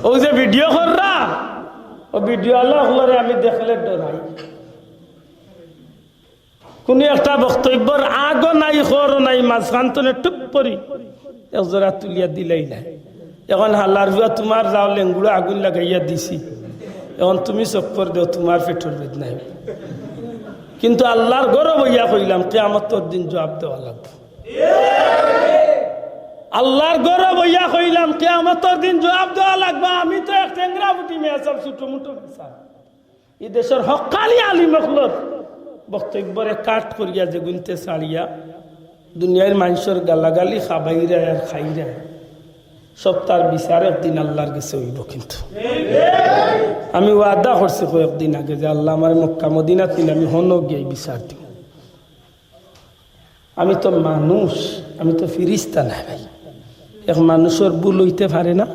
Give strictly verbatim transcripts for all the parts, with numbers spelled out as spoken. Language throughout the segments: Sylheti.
অউ যে ভিডিও কররা, অউ ভিডিও আলা অকলরে আমি দেখলে ডরাই। কুনু একটা বক্তব্যর আগও নাই, খরও নাই, মাঝখান তনে টুপ করি এক জোড়া তুলিয়া দিলাইলায়। অখন হালার ফুয়া তুমার যাও লেঙ্গুড়া আগুন লাগাইয়া দিছি, অখন তুমি চক্কর দেও, তুমার পেটর বেদনা নাই। কিন্তু আল্লার ঘরো বইয়া কইলাম, কিয়ামতর দিন জুয়াব দেওয়া লাগবো। আল্লার ঘরো বইয়া কইলাম, কিয়ামতর দিন জুয়াব দেওয়া লাগবো। আমি তো এক টেংরা ফুটি মেসাব, ছোট মুটো মেসাব। ই দেশর হক্কানি আলিম অকলর বক্তব্যরে কাট করিয়া যেগুইন্তে ছাড়িয়া দুনিয়ার মানষর গালাগালি খাবাইরা আর খাইরা, সবতার বিচার একদিন আল্লার গেছে অইবো। কিন্তু আমি ওয়াদা করছি কয়েকদিন আগে যে, "আল্লা, আমারে মক্কা মদিনাত নিন, আমি হনো গিয়া বিচার দিমু।" আমি তো মানুষ, আমি তো ফিরিস্তা নায় ভাই। এক মানুষর ভুল অইতে পারে না,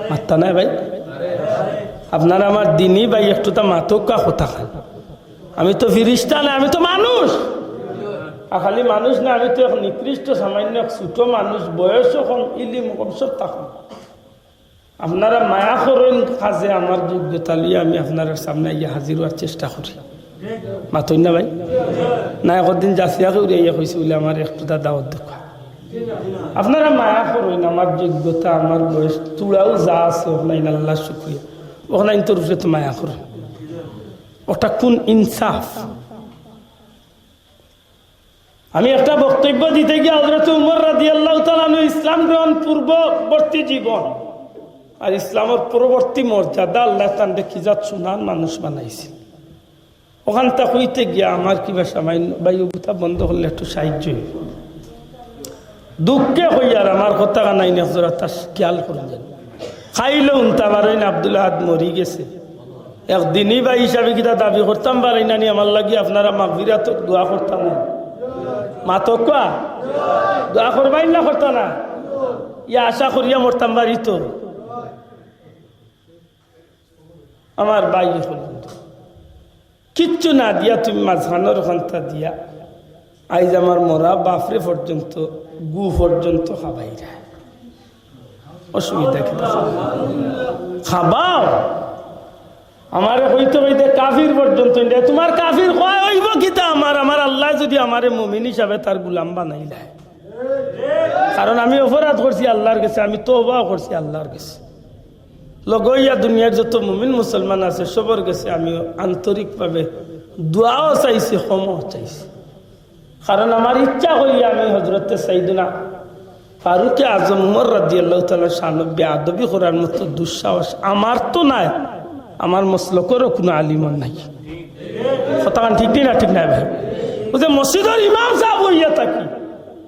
মাত্তা নায় ভাই। আপনারা আমার দিনী ভাই, একটুতা মাতউক্কা কথাখান। আমি তো ফিরিস্তা নায়, আমি তো মানুষ। আর খালি মানুষ না, আমি তো এক নিকৃষ্ট সামান্য এক ছোট মানুষ, বয়সও কম, ইলিম কম, সবতা কম। আপনারা মায়া করইন কাজে আমার যোগ্যতা লইয়া আমি আপনারার সামনে আইয়া হাজির অওয়ার চেষ্টা করি। মাতইন না ভাই? না, একদিন যাচিয়া কেউরে আইয়া কইছে বুলে, "আমারে একটুতা দাওয়াত দেউক্কা।" আপনারা মায়া করইন, আমার যোগ্যতা, আমার বয়স, থুড়াও যা আছে, অখানাইন আল্লার শুকরিয়া। অখানাইনতর উপরে তো মায়া করইন। ওটা কোন ইনসাফ? আমি একটা বক্তব্য দিতে গিয়া হযরত উমর রাদিয়াল্লাহু তাআলা আনহু ইসলাম গ্রহণ পূর্ববর্তী জীবন আর ইসলামর পরবর্তী মর্যাদা, আল্লায় তানরে কি জাত সুনার মানুষ বানাইছে। অখানতা কইতে গিয়া আমার কিবা সামান্য, ভাই, অগুতা বন্ধ করলে একটু সাহায্য অইবো। দুঃখে কইয়ার, আমার কথাখান আইন এক জোড়া তাস খেয়াল করইন। খাইলো উনতা পারইন, আব্দুল আহাদ মরি গেছে। এক দিনী ভাই হিসাবে কিতা দাবি করতাম পারি না নি, আমার লাগি আপনারা মাগফিরাতর দোয়া করতা না? মাতউক্কা, দোয়া করবায় না করতা না? ইয়া আশা করিয়া মরতাম পারি তো। আমার ভাই অকল, কিচ্ছু না দিয়া তুমি মাঝখানর অখানতা দিয়া আইজ আমার মরা বাফরে পর্যন্ত, গু পর্যন্ত খাবাইরায়। অসুবিধা কিতা? খাবাও। আমারে কইতে কইতে কাফির পর্যন্ত ইন্ডিয়া, তুমার কাফির কওয়া অইবো কিতা? আমার, আমার আল্লায় যুদি আমারে মুমিন হিসাবে তার গুলাম বানাইলায়, কারণ আমি অপরাধ করছি আল্লার গেছে, আমি তওবাও করছি আল্লার গেছে। লগে অইয়া দুনিয়ার যত মুমিন মুসলমান আছে, সবর গেছে আমি আন্তরিকভাবে দোয়াও চাইছি, ক্ষমাও চাইছি। কারণ আমার ইচ্ছা করি আমি হযরতে সাইয়েদুনা ফারুকে আজম উমর রাদিয়াল্লাহু তাআলা শানর বেয়াদবি করার মতো দুঃসাহস আমার তো নাই, আমার মসলকরও কুনু আলিমর নাই। কথাখান ঠিক নি না? ঠিক নায় ভাই? অউ যে মসজিদর ইমাম সাব অইয়া থাকি,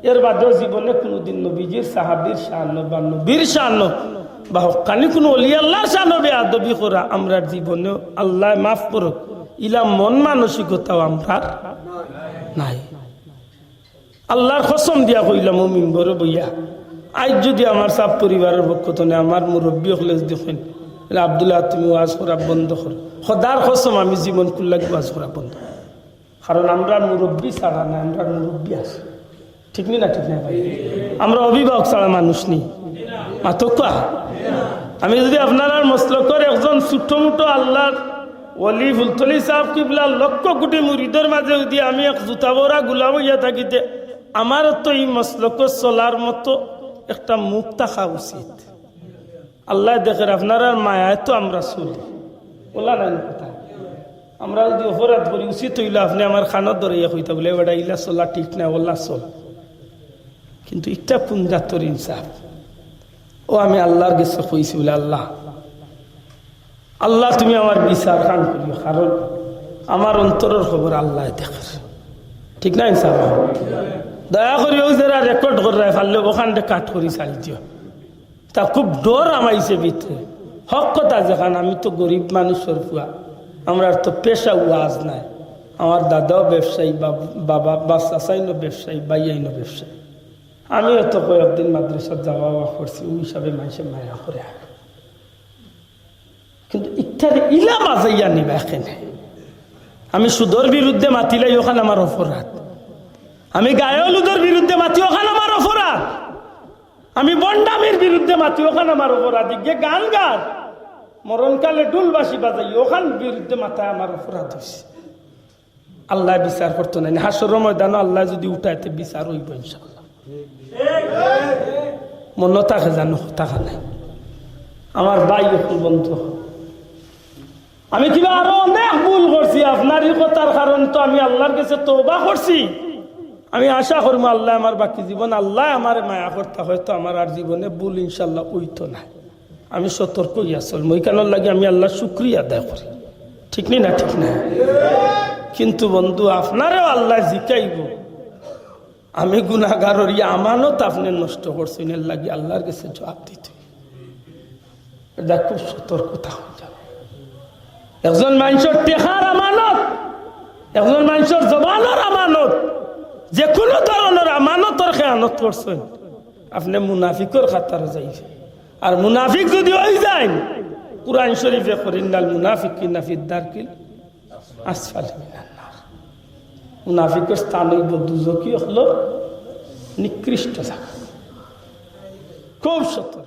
এর বাদেও জীবনে কুনুদিন নবীজির সাহাবীর শানো বা নবীর শানো বা হক্কানি কুনু অলি আল্লার শানো বেয়াদবি করা আমরার জীবনেও, আল্লায় মাফ করউক, ইলা মন মানসিকতাও আমরার নাই। আল্লার কসম দিয়া কইলাম, অউ মিম্বরো বইয়া, আইজ যুদি আমার সাব পরিবারর পক্ষ তনে আমার মুরব্বি অকলে যুদি কইন, "আব্দুল্লাহ, তুমি ওয়াজ করা বন্ধ করো," খোদার কসম, আমি জীবন কুল্লাগি ওয়াজ করা বন্ধ। কারণ আমরার মুরব্বি ছাড়া নায়, আমরার মুরব্বি আছে। ঠিক নি না? ঠিক নায় ভাই? আমরা অভিভাবক ছাড়া মানুষ নি। মাতউক্কা। আমি যুদি আপনারার মসলকর একজন ছোটমুটো আল্লার ওলি ফুলতলি সাব কিবলার লক্ষ কুটি মুরিদর মাজে যুদি আমি এক জুতা বরা গুলাম অইয়া থাকিতে, আমারও তো ই মসলকো চলার মতো একটা মুখ থাকা উচিত। আল্লায় দেখের, আপনারার মায়ায় তো আমরা চলি। অলা নায় নি কথা? আমরা যুদি অপরাধ করি, উচিত অইলো আপনে আমার কানো ধরিয়া কইতা বুলে, "এ বেটা, ইলা চলা ঠিক নায়, অলা চল।" কিন্তু ইটা কুন জাতর ইনসাফ? অউ আমি আল্লার গেছে কইছি বুলে, "আল্লা, আল্লা, তুমি আমার বিচারখান করিও, কারণ আমার অন্তরর খবর আল্লায় দেখের।" ঠিক না ইনসাফ? দয়া করি অউ যেরা রেকর্ড কররায়, পারলে অখানরে কাট করি ছাড়ি দিও। তা খুব ডর হামাইছে ভিতরে। হক কথা যেখান, আমি তো গরিব মানুষর পুয়া, আমরার তো পেশা ওয়াজ নায়। আমার দাদাও ব্যবসায়ী, বাব-, বাবা, বা চাচাইনও ব্যবসায়ী, ভাইয়াইনও ব্যবসায়ী। আমিও তো কয়েকদিন মাদ্রাসাত যাওয়া আওয়া করছি, অউ হিসাবে মানষে মায়া করে। কিন্তু ইটারে ইলা বাজাইয়া নিবা কেনে? আমি সুদর বিরুদ্ধে মাতিলাই, অখান আমার অপরাধ। আমি গায়ে হলুদর বিরুদ্ধে মাতি, অখান আমার অপরাধ। আমি ভন্ডামির বিরুদ্ধে মাতি, অখান আমার অপরাধ। যে গান গার, মরণকালে ঢুল বাঁশি বাজাই, অখান বিরুদ্ধে মাতায় আমার অপরাধ অইছে। আল্লায় বিচার করতো নায় নি? হাশরর ময়দানো আল্লায় যুদি উঠাইতে বিচার অইবো ইনশাআল্লাহ। মনো থাকে জানো কথা খানে? আমার ভাই অকল, বন্ধু, আমি কিবা আরো অনেক ভুল করছি। আপনার ই কথার কারণে তো আমি আল্লার গেছে তওবা করছি। আমি আশা করমু আল্লায় আমার বাকি জীবন, আল্লায় আমারে মায়া করতা, হয়তো আমার আর জীবনে ভুল ইনশাআল্লাহ অইতো নায়। আমি সতর্ক অইয়া চলমু, ইখানর লাগি আমি আল্লার শুকরিয়া আদায় করি। ঠিক নি না? ঠিক না? কিন্তু বন্ধু, আপনারেও আল্লায় জিকাইবো, আমি গুনাগারর ই আমানত আপনে নষ্ট করছইন, এর লাগি আল্লার গেছে জবাব দিতে অইবো। ইটা খুব সতর্কতা অই যাবে। একজন মানষর টেকার আমানত, একজন মানষর জবানর আমানত, যেকুনু ধরনর আমানতর খেয়ানত করছইন, আপনে মুনাফিকর কাতারো যাইবা। আর মুনাফিক যুদি অই যাইন, কুরআন শরিফে কইরা, "ইন্নাল মুনাফিকিনা ফিদ দারকিল আসফালি মিনান নার।" মুনাফিকর স্থান অইবো দুজখি অকলর নিকৃষ্ট জাগা। খুব সতর্ক।